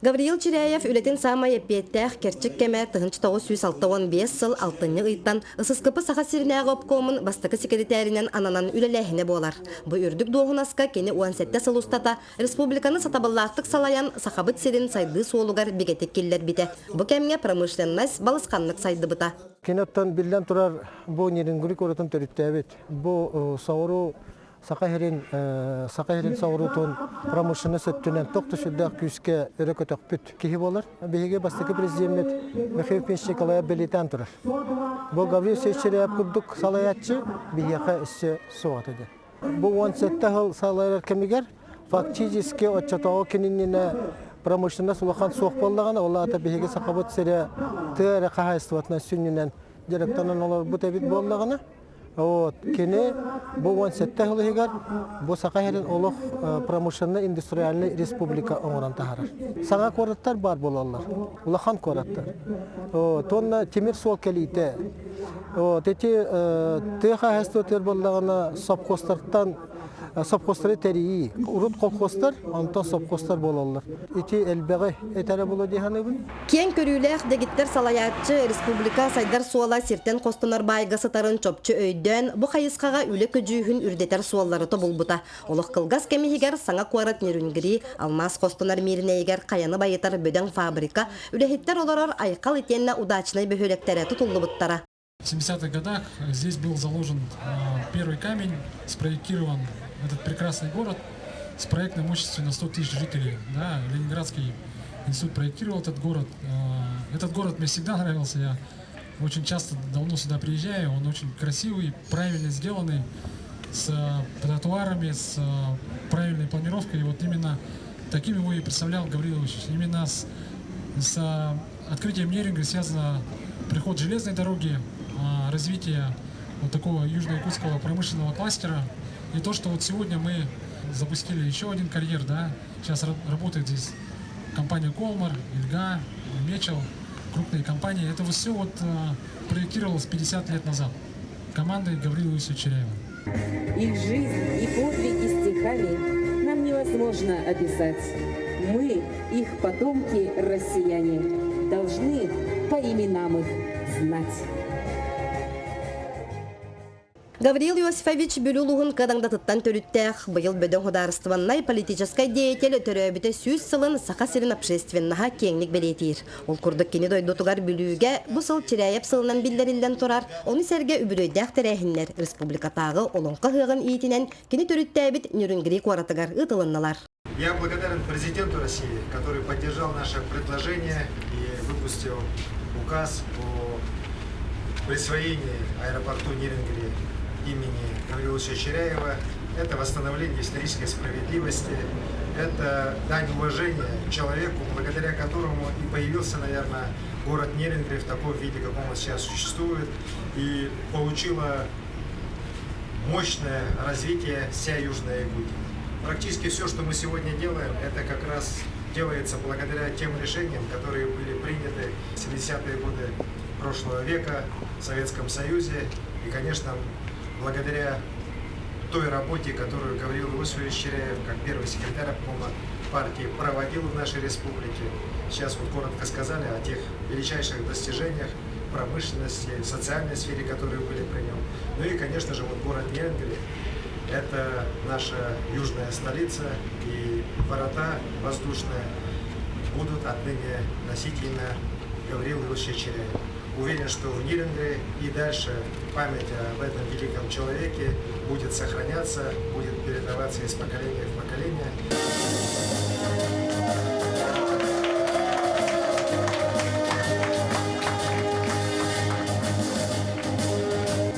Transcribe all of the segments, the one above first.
Гавриил Чиряев үлэтин саамай эппиэттээх кэрчик кэмэ 1965 сыл алтынньы ыйтан ССКП Саха сиринээҕи обкомун бастакы секретаринэн ананан үлэлээһинэ буолар. Бу үрдүк дуоһунаска кини 17 сыл устата республиканы сатабыллаахтык салайан Сахабыт сирин сайдыы суолугар бигэтик киллэрбитэ. Бу кэмҥэ промышленность балысханнык сайдыбыта. Кини оттон биллэн турар бу Нерюнгри куоратын төрүттээбит. Бу соҕуруу Саха сирин Саха сирин соҕуруутун промышленность өттүнэн туох да сүрдээх күүскэ өрө көтөхпүт киһи буолар. Биһиги бастакы президеммит Михаил Ефимович Николаев бэлиэтээн турар. Бу Гаврил Сечеряев курдук салайааччы биһиэхэ өссө суох этэ диэн. Бу 17 сыл салайар кэмигэр фактически оччотооҕу кининнинэ промышленность улахан суох буоллаҕына, ол аата биһиги Сахабыт сирэ тыа эрэ хаһаайыстыбатынан сүнньүнэн дьарыктанан олорбут эбит буоллаҕына, Вот, кини бу 17 сыл иһигэр бу Саха сирин олох промышленнай-индустриальнай республика оҥорон таһаарар. Саҥа куораттар баар буолаллар, улахан куораттар. Уонна тимир суол кэлиитэ. Вот, эти тыа хаһаайыстыбатыгар буоллаҕына сопхуостартан сопхуостары тэрийии. Урут колхуостар, онтон сопхуостар буолаллар. Ити элбэҕи этэрэ буолуо дии саныыбын. Киэҥ көрүүлээх дэгиттэр салайааччы республика сайдар суола сиртэн хостонор баайга сытарын чопчу өйдөөн, бу хайысхаҕа үлэ көдьүүһүн үрдэтэр суоллары тобулбута. Олох кылгас кэм иһигэр саҥа куорат Нерюнгри, алмаас хостонор Мииринэйигэр хайаны байытар бөдөҥ фабрика, үлэһиттэр олорор Айхал итиэннэ Удачнай бөһүөлэктэрэ тутуллубуттара. В 70-х годах здесь был заложен первый камень, спроектирован этот прекрасный город с проектной мощностью на 100 тысяч жителей. Да, Ленинградский институт проектировал этот город. Этот город мне всегда нравился, я очень часто давно сюда приезжаю, он очень красивый, правильно сделанный, с тротуарами, с правильной планировкой. И вот именно таким его и представлял Гаврилович. Именно с открытием Неринга связано приход железной дороги, развитие вот такого южно-якутского промышленного кластера. И то, что вот сегодня мы запустили еще один карьер, да, сейчас работает здесь компания Колмар, Ильга, Мечел, крупные компании. Это вот все вот проектировалось 50 лет назад командой Гаврила Иосифовича Черяева. Их жизнь и подвиги стихами нам невозможно описать. Мы, их потомки, россияне, должны по именам их знать. Гавриил Иосифович Бүлүү улууһун Кыадаҥдатыттан төрүттээх, быйыл бөдөҥ судаарыстыбаннай политическай деятель төрөөбүтэ 100 сылын Саха сирин общественноһа киэҥник бэлиэтиир. Ол курдук кини дойдутугар Бүлүүгэ бу сыл Чирээйэп сылынан биллэриллэн турар, ону сэргэ үбүлүөйдээх тэрээһиннэр республикатааҕы Олоҥхо ыһыаҕын иитинэн кини төрүттээбит Нерюнгри куоратыгар ыытылыннылар. Я благодарен президенту России, который поддержал наше предложение и выпустил указ о присвоении аэропорту Нерюнгри имени Гаврила Чиряева. Это восстановление исторической справедливости, это дань уважения человеку, благодаря которому и появился, наверное, город Нерюнгри в таком виде, каком он сейчас существует, и получила мощное развитие вся Южная Якутия. Практически все, что мы сегодня делаем, это как раз делается благодаря тем решениям, которые были приняты в 70-е годы прошлого века в Советском Союзе. И, конечно, благодаря той работе, которую Гавриил Иосифович Чиряев, как первый секретарь обкома партии, проводил в нашей республике. Сейчас вот коротко сказали о тех величайших достижениях промышленности, социальной сфере, которые были при нем. Ну и, конечно же, вот город Нерюнгри – это наша южная столица, и ворота воздушные будут отныне носить имя Гаврила Иосифовича Чиряева. Уверен, что в Нерюнгри и дальше память об этом великом человеке будет сохраняться, будет передаваться из поколения в поколение.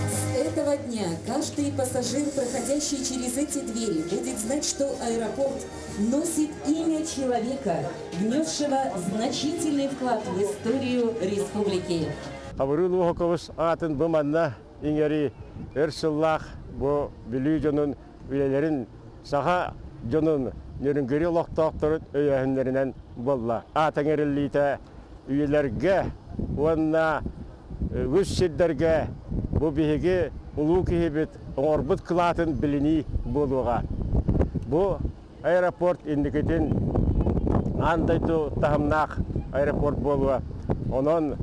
С этого дня каждый пассажир, проходящий через эти двери, будет знать, что аэропорт носит имя человека, внесшего значительный вклад в историю республики. Хабырыыл Уһуковус аатын бу манна иҥэри өр сыллаах бу Бүлүү дьонун үлэлэрин саха дьонун Нөрүҥгүрү олохтоохторун өйөөһүннэринэн буолла. Аат эҥэриллиитэ үйэлэргэ уонна үгүс сирдэргэ бу биһиги улуу киһибит оҥорбут кылаатын билинии буолуоҕа. Бу аэропорт инникитин. аан дойду таһымнаах аэропорт буолуо. Онон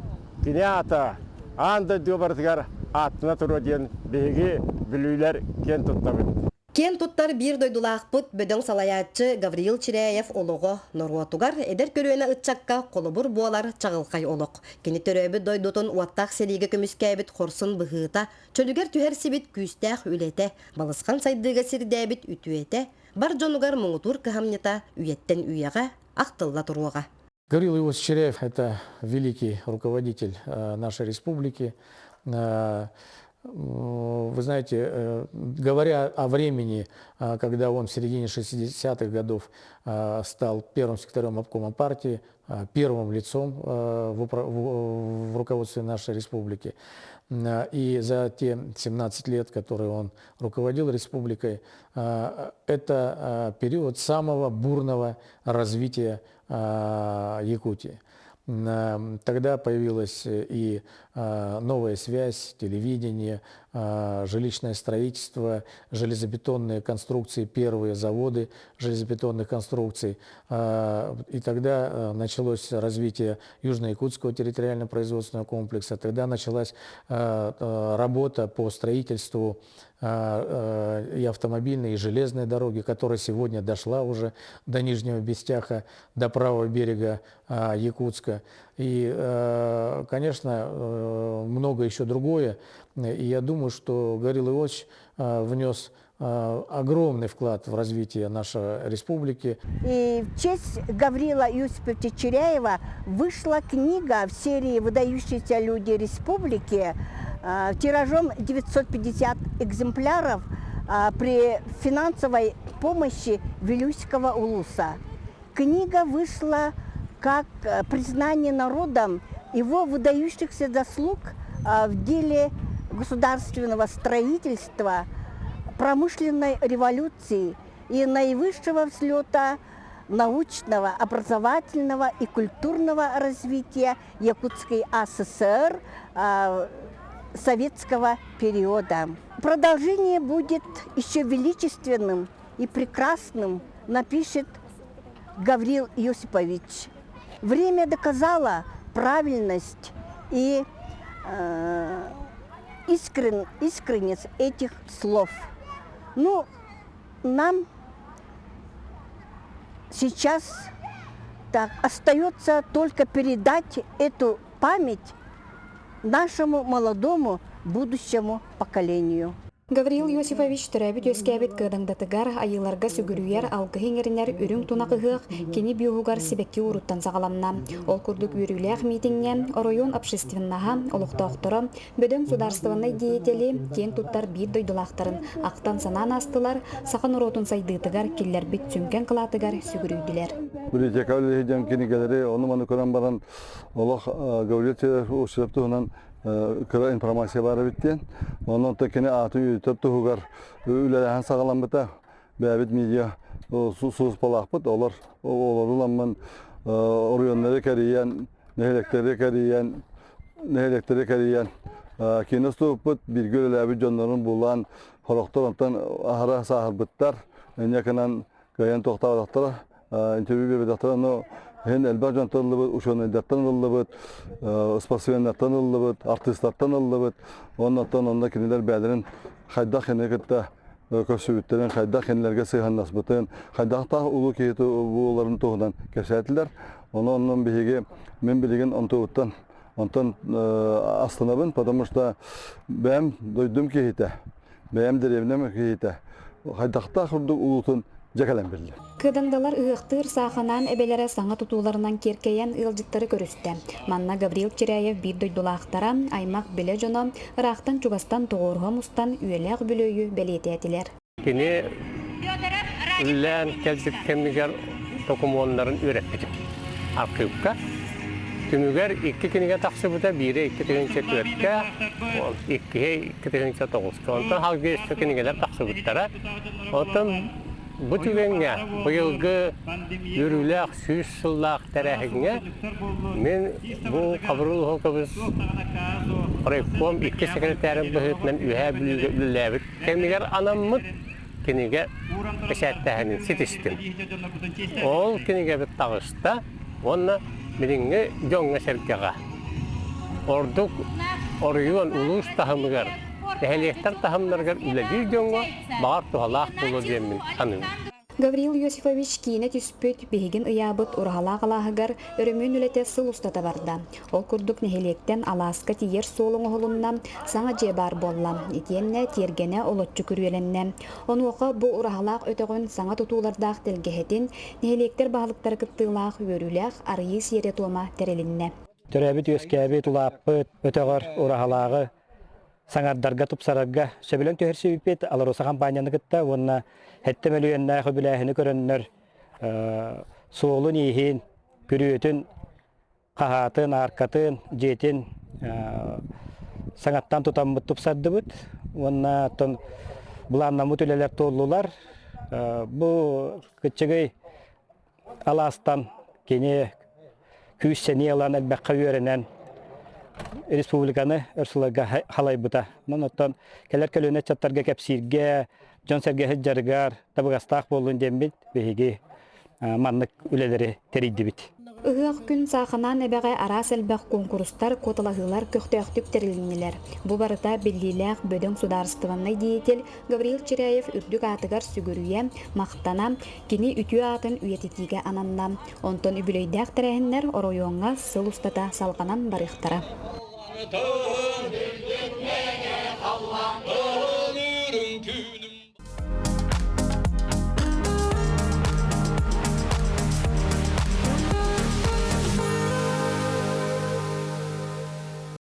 кини аата аан дойдуга барытыгар ааттана туруо диэн биһиги бүлүүлэр киэн туттабыт. Киэн туттар биир дойдулаахпыт бөдөҥ салайааччы Гавриил Чиряев олоҕо норуотугар, эдэр көлүөнэ ыччакка холобур буолар чаҕылхай олох. Кини төрөөбүт дойдутун уоттаах сэриигэ көмүскээбит хорсун быһыыта, чөлүгэр түһэрсибит күүстээх үлэтэ, балысхан сайдыыга сирдээбит үтүөтэ, бар дьонугар муҥутуур кыһамньыта үйэттэн үйэҕэ ахтылла туруоҕа. Гаврил Иосифович Чиряев – это великий руководитель нашей республики. Вы знаете, говоря о времени, когда он в середине 60-х годов стал первым секретарем обкома партии, первым лицом в руководстве нашей республики, и за те 17 лет, которые он руководил республикой, это период самого бурного развития Якутии. Тогда появилась и новая связь, телевидение, жилищное строительство, железобетонные конструкции, первые заводы железобетонных конструкций. И тогда началось развитие Южно-Якутского территориально-производственного комплекса, тогда началась работа по строительству и автомобильной, и железной дороги, которая сегодня дошла уже до Нижнего Бестяха, до правого берега Якутска. И, конечно, много еще другое. И я думаю, что Гаврил Иосифович внес огромный вклад в развитие нашей республики. И в честь Гаврила Иосифовича Чиряева вышла книга в серии «Выдающиеся люди республики» тиражом 950 экземпляров при финансовой помощи Вилюйского улуса. Книга вышла как признание народом его выдающихся заслуг в деле государственного строительства, промышленной революции и наивысшего взлета научного, образовательного и культурного развития Якутской АССР советского периода. Продолжение будет еще величественным и прекрасным, напишет Гаврил Иосипович. Время доказало правильность и искренность этих слов. Ну, нам сейчас так остается только передать эту память нашему молодому будущему поколению. Гавриил Иосифович төрөөбүт үөскээбит Кыадаҥдатыгар айыыларга сүгүрүйэр алгыһы иҥэринэр үрүҥ тунах ыһыах кини бюһугар сибэкки ууруттан саҕаланна. Ол курдук үөрүүлээх миитиҥҥэ оройуон общественноһа, олохтоохторо, бөдөҥ судаарыстыбаннай деятели киэн туттар биир дойдулаахтарын ахтан-санаан аастылар, саха норуотун сайдыытыгар киллэрбит сүҥкэн кылаатыгар сүгүрүйдүлэр. Библиотека үлэһитин кинигэлэри ону-маны көрөн баран олох Гаврил Осипов туһунан кыра информация баар эбит диэн. Онон кини аатын үйэтитэр туһугар үлэлэһэн саҕаламмыта. Бэйэбит медиа сулууспалаахпыт. Олор олору оройуоннары кэрийэн, нэһилиэктэри кэрийэн, нэһилиэктэри кэрийэн киинэ устубуппут, бииргэ үлэлээбит дьоннорун булан, сорохтор онтон аһара сааһырбыттар. Инньэ гынан кыайан туохтаабатахтара, интервью биэрбэтэхтэрэ, но иһин элбэх дьонтон ыллыбыт, учуонайдартан ыллыбыт, спортсменнартан ыллыбыт, артыыстартан ыллыбыт. Оннуттан онно кинилэр бэйэлэрин хайдах кини кытта көрсүбүттэрин, хайдах кинилэргэ сыһыаннаспытын, хайдахтаах улуу киһи буоларын туһунан кэпсээтилэр. Ону оннун биһиги, мин билигин онтубуттан онтон астынабын, потому что бэйэм дойдум киһитэ, бэйэм дэриэбинэм киһитэ хайдахтаах курдук улуутун дьэ кэлэн биллэ. Кыадаҥдалар ыһыахтыыр сааханаан эбэлэрэ саҥа тутууларынан киэркэйэн ыалдьыттары көрүстэ. Манна Гаврил Чиряев биир дойдулаахтара, аймах билэ дьоно ыраахтан-чугастан тоҕуоруһа мустан үйэлээх үбүлүөйү бэлиэтээтилэр. Кини үлэлээн кэлбит кэмигэр докумуоннарын үөрэппитим. Архыыпка. Түмүгэр икки кинигэ тахсыбыта, биирэ 2004-кэ, иккиһэ 2009-ка. Онтон халгы өссө кинигэлэр тахсыбыттара. Оттон бу түгэҥҥэ быйылгы үөрүүлээх 100 сыллаах тэрээһиҥҥэ мин бу Хабырыл Уһукович райком икки секретарын быһыытынан Үөһээ Бүлүүгэ үлэлээбит кэмигэр анаммыт. кинигэ бэчээттээһинин ситистим. Ол кинигэбит таҕыста уонна билиҥҥи дьоҥҥо-сэргэҕэ ордук оройуон улуус таһымыгар, нэһилиэктэр таһымнарыгар үлэлиир дьоҥҥо баҕар туһалаах буолуо диэммин саныыбын. Гаврил Иосифович киинэ түспүт, биһигин ыйаабыт Ураһалаах алааһыгар өрөмүөн үлэтэ сыл устата барда. Ол курдук нэһилиэктэн алааска тиийэр суол оҥоһулунна, саҥа дьиэ баар буолла. Итиэннэ тиэргэнэ олоччу күрүөлэннэ. Онуоха бу Ураһалаах өтөҕүн саҥа тутуулардаах тэлгэһэтин нэһилиэктэр баһылыктара кыттыылаах үөрүүлээх арыйыы сиэрэ-туома тэрилиннэ. Төрөөбүт-үөскээбит, улааппыт өтөҕөр Ураһалааҕы саҥардарга, тупсарарга сөбүлэҥ түһэрсибиппит Алроса хампаанньаны кытта уонна сэттэ мөлүйүөннээх үбүлээһини көрөннөр суолун-ииһин, күрүөтүн, хаһаатын, ааркатын, дьиэтин саҥаттан тутаммыт тупсардыбыт уонна оттон былааннаммыт үлэлэр туоллулар. Бу кыччыгый алаастан кини күүс-сэниэ ылан элбэххэ үөрэнэн республиканы өр сылларга халайбыта. Онон оттон кэлэр көлүөнэ ыччаттарга кэпсииргэ, дьон-сэргэ сылдьарыгар табыгастаах буоллун диэммит биһиги маннык үлэлэри тэрийдибит. Ыһыах күн Сааханаан эбэҕэ араас элбэх куонкурустар, куоталаһыылар көхтөөхтүк тэрилиннилэр. Бу барыта биллиилээх бөдөҥ судаарыстыбаннай деятель Гаврил Чиряев үрдүк аатыгар сүгүрүйэ, махтана, кини үтүө аатын үйэтитиигэ ананна. Онтон үбүлүөйдээх тэрээһиннэр оройуоҥҥа сыл устата салҕанан барыахтара.